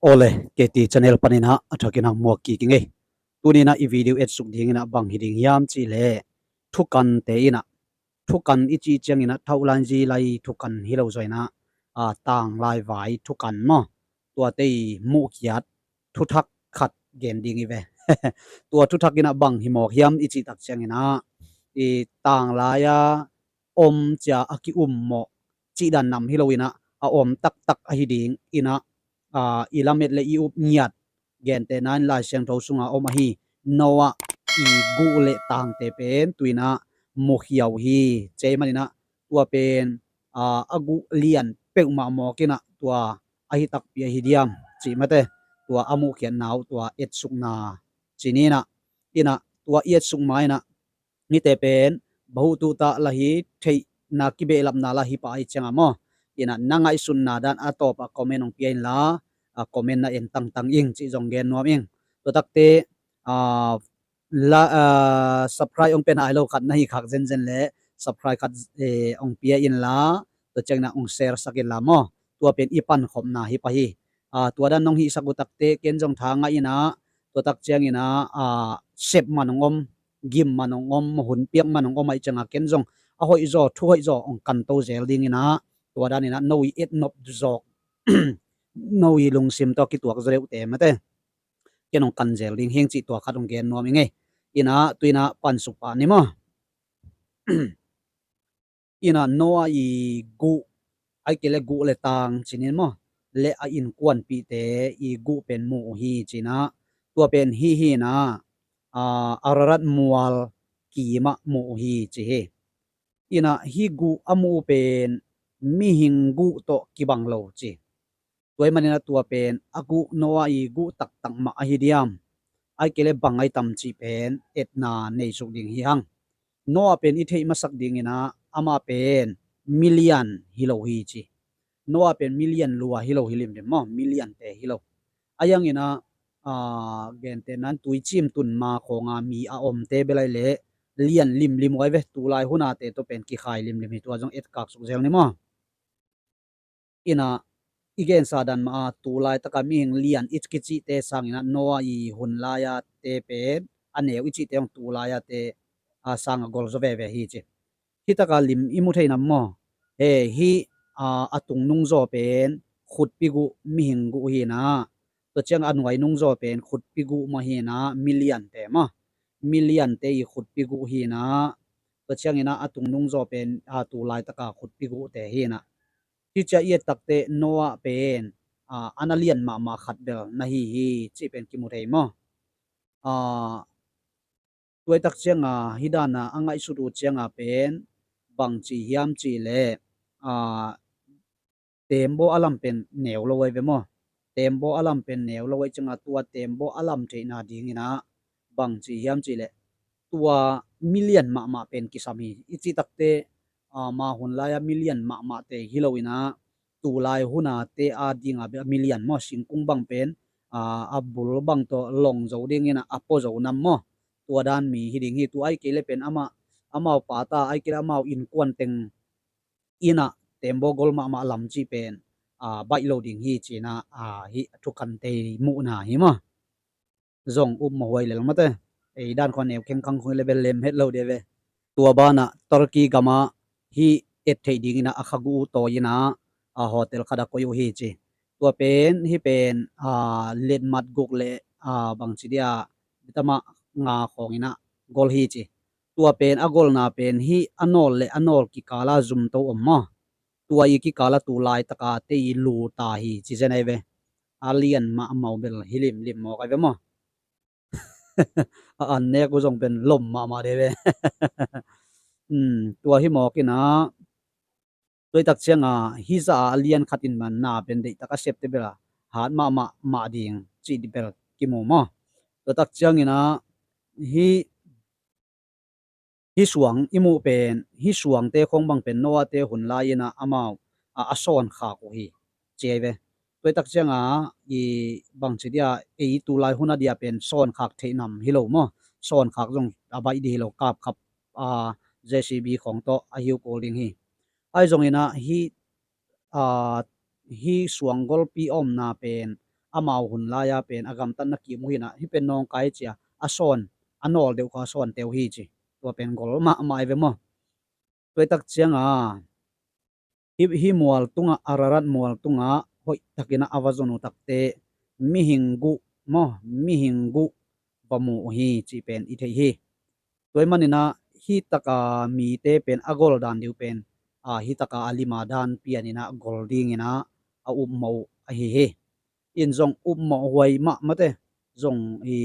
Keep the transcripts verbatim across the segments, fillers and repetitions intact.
Awle, K T channel panin ah a thakin ah muak kik ing ei. Tuni in ah i video etsuk dingin ah bang hi ding hiam cih leh, thukante in ah, thukan i cih ciangin ah thauh lai zi lai thukan hi lo zaw in ah, a, tanglai vai thukan maw, tuate i muhkhiat thuthak khat gen ding hi ve. Tua thuthak in ah bang hi mawk hiam i cih tak ciangin ah, i tanglai a om cia a ki-ummawh cih dan nam hi lo in ah, a om taktak ahi ding in ah, a, i lamet le i up ngiat, gentehna in Lai Siangtho sunga om ahi Noah i guh le tangte pen tu in ah mukhia uh hi. Cia ahih manin ah tua pen, a, a guh lian peuhmah mawk in ah tua ahi takpi ahi diam cih mate, tua a muhkhiatna uh tua etsukna ci ni in ah, in ah tua i etsuk ma in ah, nite pen bahuh tuhtah la hi, theihna kibehlapna la hi pah ahih ciangin maw, in ah na ngaihsutna dan a tawp a comment hong pia inla, a, comment na en tangtang ing cih zong gen nuam ing. Tua takte, a, la, a, subscribe hong pia nai lo khat na hi khak zenzen leh subscribe khat, eh, hong pia inla, tua ciangin ah hong share sak inla maw, tua pen i pankhopna hi pah hi. A, tua dan nong hihsak uh takte ken zong tha ngah in ah, tua tak ciangin ah, a, sep man hong om, gim man hong om, hun piak man hong om ahih ciangin ah ken zong a hoih zaw, thu hoih zaw hong kanto zel ding in ah, tua dan in ah no i etnop zawk, no i lungsim tawh kituak zaw deuhte mate, ken hong kan zel ding hi ing cih tua khat hong gen nuam ing ei. In ah tu in ah pansuk pah ni maw. In ah Noah i guh, ahih kei leh guh le tang ci ni maw, le a innkuanpihte i guh pen mu uh hi ci in ah, tua pen hih hi in ah, a, Ararat mual kim ah mu uh hi ci hi. In ah hih guh a mu uh pen mihing guh tawh kibang lo ci. Tua ahih manin ah tua pen a guh Noah i guh taktak mah ahi diam, ahih kei leh bang ahi tam cih pen etna neisuk ding hi hang. Noah pen i theih masak ding in ah amah pen milian hi lo hi ci. Noah pen milian lua hi lo hi limlim maw, miliante hi lo. A yang in ah, a, gentehna in tuicim tun ma khawng a mi a omte bel ahih leh lian limlim uh ahi ve, tulai hun a te tawh pen kikhai limlim hi, tua zong etkak suk zel ni maw. In ah i gensa dan mah a tulai tak a mihing lian i kicihte sang in ah Noah i hun lai a te pen a neu i cihte hong tulai a te, a, sang a gol zaw veve hi ci. Hih tak a lim i mu thei nam maw? He, hih, a, a tungnung zaw pen khutpi guh, mihing guh hi in ah, tua ciang a nuainung zaw pen khutpi guh mah hi in ah, miliante maw, miliante i khutpi guh hi in ah, tua ciangin ah a tungnung zaw pen, a, tulai tak a khutpi guhte hi in ah. Hih cia i et takte Noah pen, a, a na lian mahmah khat bel na hi hi cih pen kimu thei maw? A, tua i tak ciang a hih dan a a ngaihsut uh ciang a pen bang ci hiam cih leh, a, tembaw a lam pen neu lo ahi ve maw? Tembaw a lam pen neu lo ahih ciang a tua tembaw a lam theihna ding in ah bang ci hiam cih leh tua milian mahmah pen kisam hi. I cih takte, a, ma hun lai a milian mahmahte hi lo in ah, tulai hun a te a ding a bel milian maw, singkung bang pen, a, a bul bang tawh long zo ding in ah a pua zo nam maw, tua dan mi hi ding hi. Tua ahih kei leh pen amah, amau pa ta, ahih kei leh amau innkuan teng in ah tembaw gol mahmah lam cih pen, a, baih lo ding hi ci in ah, a, hih thukante muhna hi maw. Zong upmawh huai lel mate. Ei dan khawng neu khengkhang khawng le bel lem het lo dia ve. Tua ban ah Turkey gam ah hih et theih ding in ah a kha guh uh tawi in ah, a, hotel khat ah koih uh hi ci. Tua pen, hih pen, a, letmat guk le, a, bang ci dia, bitamah nga khawng in ah gol hi ci. Tua pen a golna pen hih a nawl le a nawl kikal a zumto om maw? Tua i kikal a tulai tak a te i lu ta hi ci zen ahi ve. A lian mahmah uh bel hi limlim mawk ahi ve maw? A an nek uh zong pen lom mahmah de ve. Hmm, tua hi mawk in ah, tua i tak ciang a hih zah a lian khat in man na pen deihtak a septe bel a hat mahmah mah ding cih bel kimu maw? Tua tak ciangin ah hih, hih suang i muh pen, hih suangte khawng bang pen Noah te hun lai in ah amau, a, a sawnkhak uh hi ci ahi ve. Tua i tak ciang a i bang ci dia, ei tulai hun a dia pen sawnkhak theih nam hi lo maw? Sawnkhak zong a baih ding hi lo, kapkhap, a, J C B khawng tawh a hi uh kul ding hi. Ahi zongin ah hih, a, hih suang golpi a omna pen amau hun lai-a pen a gamtatna kim uh hi-in ah, hih pen nawngkai ci-a a sawn, a nawl deuh khawng a sawnte uh hi ci. Tua pen gol mahmah hi ve maw. Tua hi tak ciangin ah hih, hih mual tungah, Ararat mual tungah hoih takin ah a va zon uh takte mihing guh maw, mihing guh va mu uh hi cih pen i thei hi. Tua ahih manin ah hih taka mite pen a gol dan deuh pen, a, hih taka a lima dan pianin ah gol dingin ah a upmawh uh ahi hi. In zong upmawh huai mahmah te zong i,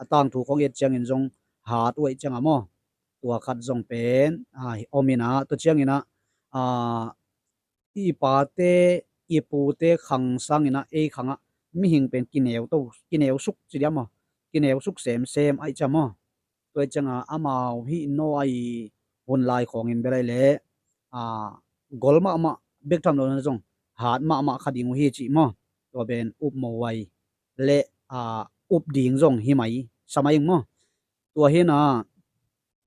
a tangthu khawng i et ciangin zong hat uh ahih ciangin maw, tua khat zong pen, a, om in ah, tua ciangin ah, a, i pate, i pute khang sangin ah ei khang ah mihing pen kineu to, kineu suk ci diam maw, kineu suk semsem ahih ciang maw. Tua ahih ciangin ah amau hih Noah i hun lai khawngin bel ahih leh, a, gol mahmah bek tham lo in ah zong hat mahmah kha ding uh hi cih maw. Tua pen upmawh huai le, a, up ding zong hi mai sa mai ing maw. Tua hi-in ah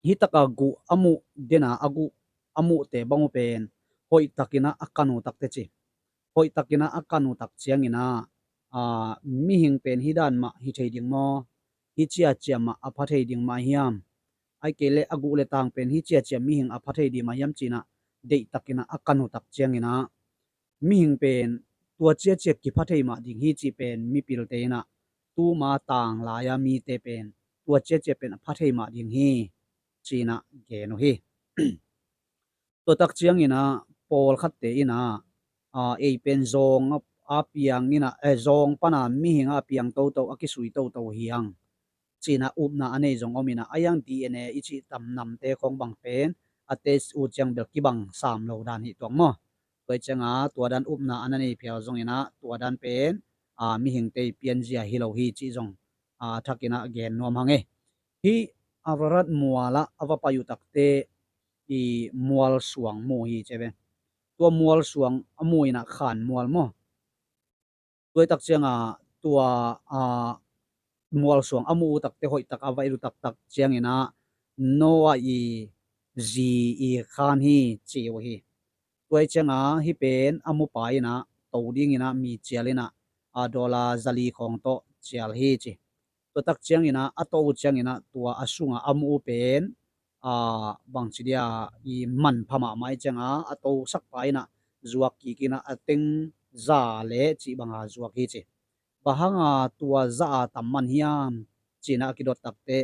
hih taka guh a muh den a, a guh a muhte bang uh pen hoih takin ah a kan uh takte ci. Hoih takin ah a kan uh tak ciangin ah, a, mihing pen hih dan mah hi thei ding maw, hih ciacia mah a pha thei ding mah hiam, ahih kei leh a guh le tang pen hih ciacia mihing a pha thei ding mah hiam ci-in ah deih takin ah a kan uh tak ciangin ah mihing pen tua ciacia kipha thei mah ding hi cih pen mipilte in ah, tuma tanglai-a mite pen tua ciacia pen a pha thei mah ding hi ci-in ah gen uh hi. Tua tak ciangin ah pawlkhatte in ah, a, ei pen zawng a, a piang in ah, eh, zawng pan a mihing a piang toto, a kisui toto hi hang ci-in ah upna a nei zong om in ah, a hiang D N A i cih tam namte khawng bang pen a test uh ciang bel kibang sam lo dan hi tuak maw. Tua ahih ciangin ah tua dan upna a na nei phial zongin ah tua dan pen, a, mihingte i pianzia hi lo hi cih zong, a, thakin ah gen nuam hang e. Hih Ararat mual ah a va pai uh takte i mual suang mu hi ci ve. Tua mual suang a mu in ah Khan mual maw. Tua hi tak ciangin ah tua, a, mual suang a mu uh takte hoih tak a va et uh taktak ciangin ah Noah i zi i Khan hi ci uh hi. Tua ahih ciangin ah hih pen a mupa in ah to dingin ah mi cial in ah, a, dollar zali khawng tawh cial hi ci. Tua tak ciangin ah a to uh ciangin ah tua a sungah a mu uh pen, a, bangci dia, i manpha mahmah ahih ciangin ah a tosak pa in ah zuak kik in ah a teng za le cih banga zuak hi ci. Bang hanga tua za a tam man hiam ci-in ah a kidot takte,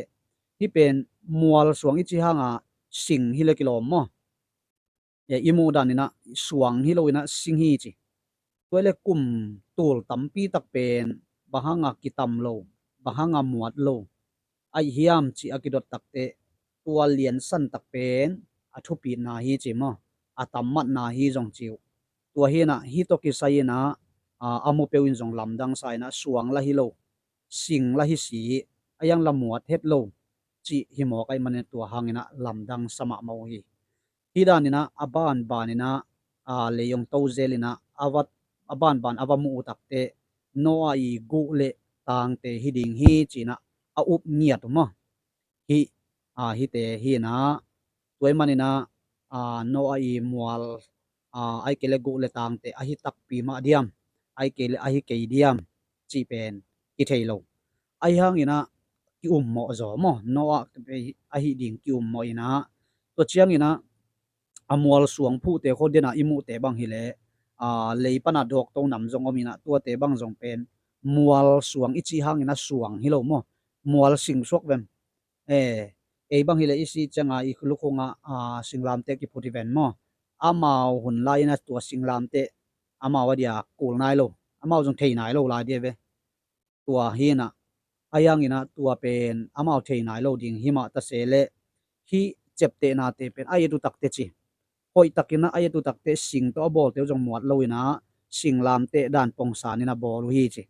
hih pen mual suang i cih hanga sing hi leh kilawm maw. E, i muh dan in ah suang hi lo in ah sing hi ci. Tua hi leh kum tul tampi tak pen bang hanga kitam lo, bang hanga muat lo ahih hiam ci a kidot takte, tua liansan tak pen a thupitna hi ci maw, a tammatna hi zong ci uh. Tua hi-in ah hih tawh kisai in ah, a, a mu peuh in zong lamdang sa in ah suang lah hi lo, sing lah hi si, a hiang lah muat het lo cih hi mawk ahih manin tua hangin ah lamdang sa mahmah uh hi. Hih dan in ah a banban in ah, a, lei hong to zel in ah a va, a banban a va mu uh takte Noah i guh le tangte hi ding hi ci-in ah a up ngiat uh maw. Hih, a, hihte hi-in ah tua ahih manin ah, a, Noah i mual, a, ahih kei leh guh le tangte ahi takpi mah diam, ahih kei leh ahi kei diam cih pen kithei lo. Ahi hangin ah ki-ummawh zaw maw, Noah ahi ding ki-ummawh in ah, tua ciangin ah a mual suang phuhte khawng den a i muhte bang hi leh, a, lei pan a dawkto nam zong om in ah tuate bang zong pen mual suang i cih hangin ah suang hi lo maw, mual sing suak vem. E, ei bang hi leh i sih ciangin i lukhung ah, a, singlamteh kiphut hi ven maw. Amau hun lai-in ah tua singlamteh amau a dia kul nai lo, amau zong thei nai lo lai dia ve. Tua hi-in ah, ahi hangin ah tua pen amau thei nai lo ding hi mah ta se leh hih ciaptehnate pen a et uh takte ci. Hoih takin ah a et uh takte sing tawh a bawlte uh zong muat lo in ah singlamteh dan pongsan in ah bawl uh hi ci.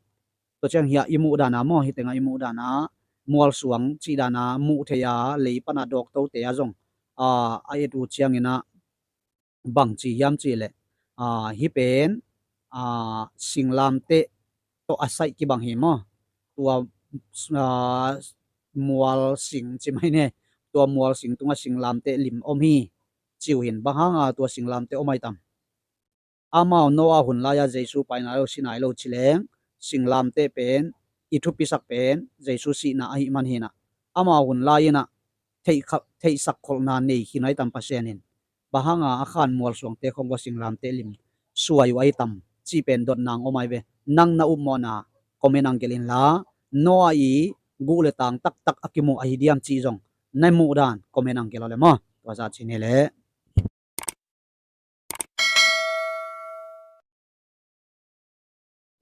Tua ciang hiah i muh dan a maw, hih tengah i muh dan a mual suang cih dan a muh theih a lei pan a dawktote a zong, a, a et uh ciangin ah bangci hiam cih leh, a, hih pen, a, singlamteh tawh a saih kibang hi maw. Tua, a, mual sing ci mai ne, tua mual sing tungah singlamteh lim om hi ci uh hi. Bang hanga tua singlamteh om ahi tam? Amau Noah hun lai-a Jesu pai nai lo, si nai lo ci leng, singlamteh pen i thupisak pen Jesu sihna ahih man hinah, amau hun lai-inah theihkha- theihsak kholhna nei khin ai tam Pasian in, bang hanga a khan mualsuangte khong gua singlamteh lim suai uh ai tam cih pen dotna ang om ai ve. Nang na upmawhna comment ang gelh inla, Noah i guh le tang taktak a kimu ahi diam cih zong na muh dan comment ang gelh aw le maw. Tua za cin hi leh